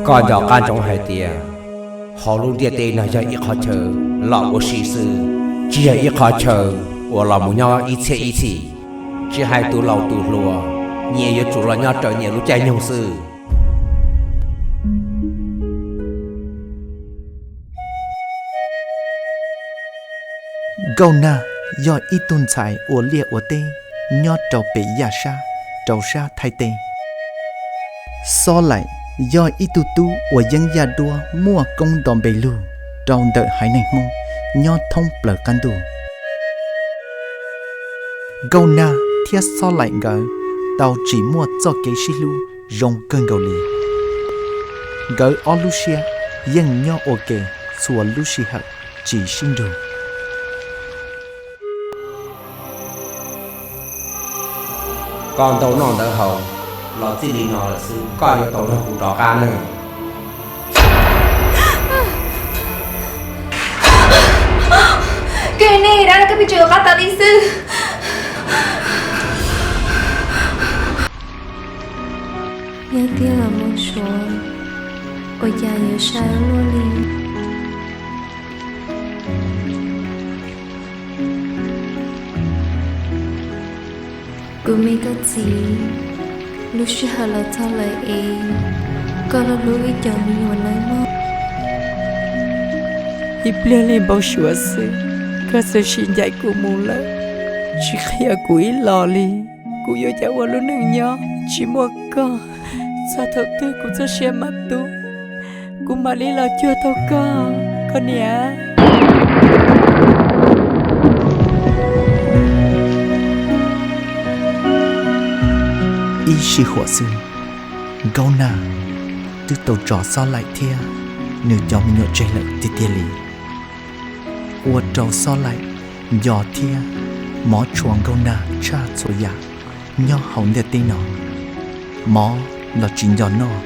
Koj nco qab ntsoov hais tias hauv lub ntiaj teb no yog ib qhov chaw los ua si xwb, tsis yog ib qhov chaw uas los mus nyob ib txhiab ib txhis. Tsis hais tus laus tus hluas, nyias yuav tsum los nyob raws nyias lub caij nyoog xwb. Nkauj Nag yog ib tug ntxhais ua liaj ua teb nyob rau pem Yaj Sab, rau sab Thaib teb. Xob Laim yog ib tug tub uas yeeb yaj duab muaj koob nto npe lug rau ntawm haiv neeg Hmoob nyob thoob plaws qab ntuj. Nkauj Nag thiab Xob Laim nkawd tau tsim muaj txoj kev sib hlub zoo kawg nkaus li. Nkawd ob lub siab yeej nyob ua ke txhua lub sij hawm tsis sib nrug. Koj ntau noj ntawv haus los txij li no lawm xwb, koj yuav tau nrog kuv rov qab nawb. Koj niag dab no, koj pheej tseem yuav qab tas li xwb. Nyob tiag los mus suav, ua cas yuav sai luaj li. Kuv me koj txiv, lub sij hawm los txog lawm es koj los hlub wb cov me nyuam nawb mog. Ib pliag li npau suav xwb, koj txawm sim ncaim kuv mus lawm, tsis qhia kuv ib los li. Kuv yuav cas ua lub neej nyob tsis muaj koj, txog thaum twg kuv txoj sia mam tu, kuv mam li los cuag tau koj, koj niam. Ib sij huam xwb, Nkauj Nag twb tau tso Xob Laim thiab nws cov me nyuam tseg lawm tiag tiag li. Ua rau Xob Laim nco thiab mov tshua Nkauj Nag tshaj txhua yam nyob hauv ntiaj teb no. Mov los tsis nco noj,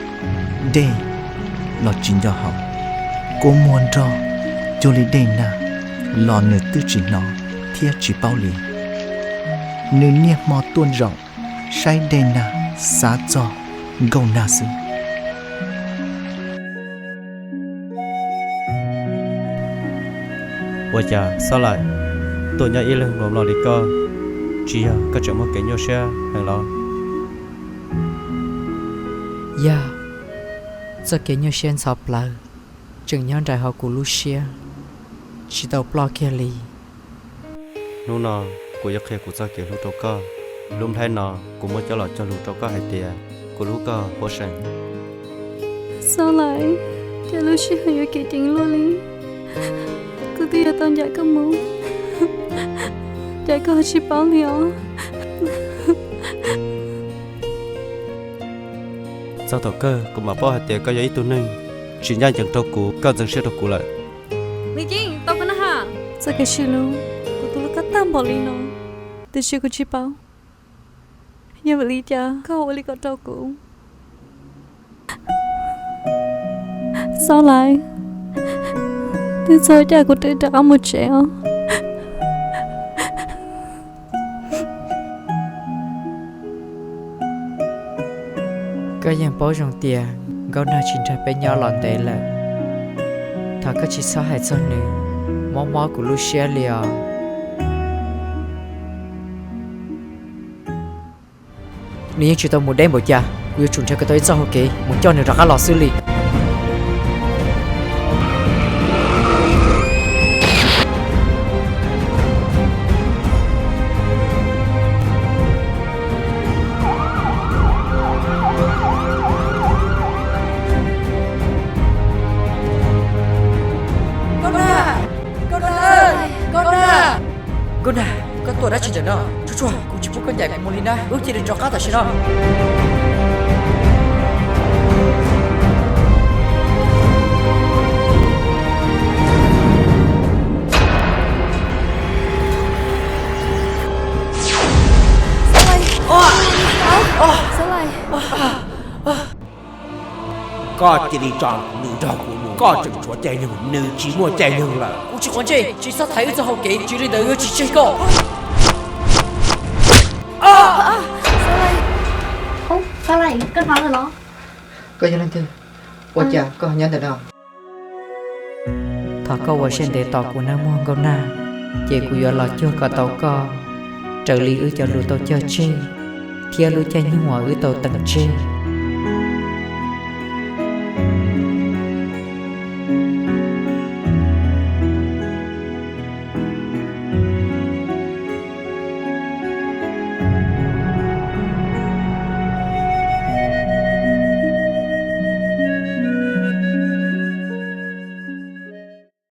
dej los tsis nco haus, kua muag nrog cuag li dej nag los nws twb tsis hnov thiab tsis paub li. Nws niaj hmo tuaj zaum saib dej nag xav txog Nkauj Nag xwb. Ua cas Xob Laim, tuaj nyob ib leeg mluas mlo li koj, tsis yog koj tseem muaj kev nyuaj siab heev los? Yog, txoj kev nyuaj siab ntxhov plawv tseem nyob nraim hauv kuv lub siab, tsis tau ploj kiag li. Hnub no kuv yuav qhia kuv txoj kev hlub rau koj. Lub nplhaib no kuv muab coj los cog lus rau koj hais tias kuv hlub koj huab seem. Xob Laim, cas lub sij hawm yuav kev ceev luaj li. Kuv twb yuav tau ncaim koj mus, cas koj ho tsis paub li os. Txog thaum kawg kuv mam paub hais tias koj yog ib tug neeg tsis ncaj ncees rau kuv, koj ntxeev siab rau kuv lawm. Li Ceeb, tau koj na ha. Txoj kev sib hlub, kuv tu lub koj tag npaum li no, tiam sis kuv tsis paub yog vim li cas koj ua li ko rau kuv. Xob Laim, twb txog caij kuv twb rov qab mus tsev os. Koj yeej paub zoo tias Nkauj Nag tsis nrog peb nyob los ntev lawm. Thov koj tsis txhob hais txog nws, mob mob kuv lub siab li os. Nws yeej tsis tau mus deb npaum cas, kuv yuav tsum nrhiav kom tau ib txoj hau kev mus coj nws rov qab los xwb li. Nkauj Nag! Nkauj Nag! Nkauj Nag! Nkauj Nag, koj tuaj dab tsi ntawm no? Tsuag tsuag, kuv tsis pub koj ncaim kuv mus li na, wb cia li rov qab tam sim no. Koj cia li tso nws nrog kuv mus, koj tseem tshuav caij nyoog, nws tsis muaj caij nyoog lawm. Kuv tsis quav ntsej, tsis txhob thaiv wb txoj hau kev, tsis li ntawd yuav tsis tseg koj. Koj yog leej twg? Ua cas koj nyob ntawm no? Thov koj ua siab ntev tos kuv nawb Muaj Nkauj Nag, ces kuv yuav los cuag kom tau koj raws li wb cov lus tau cog tseg thiab lub caij nyoog uas wb tau teem tseg.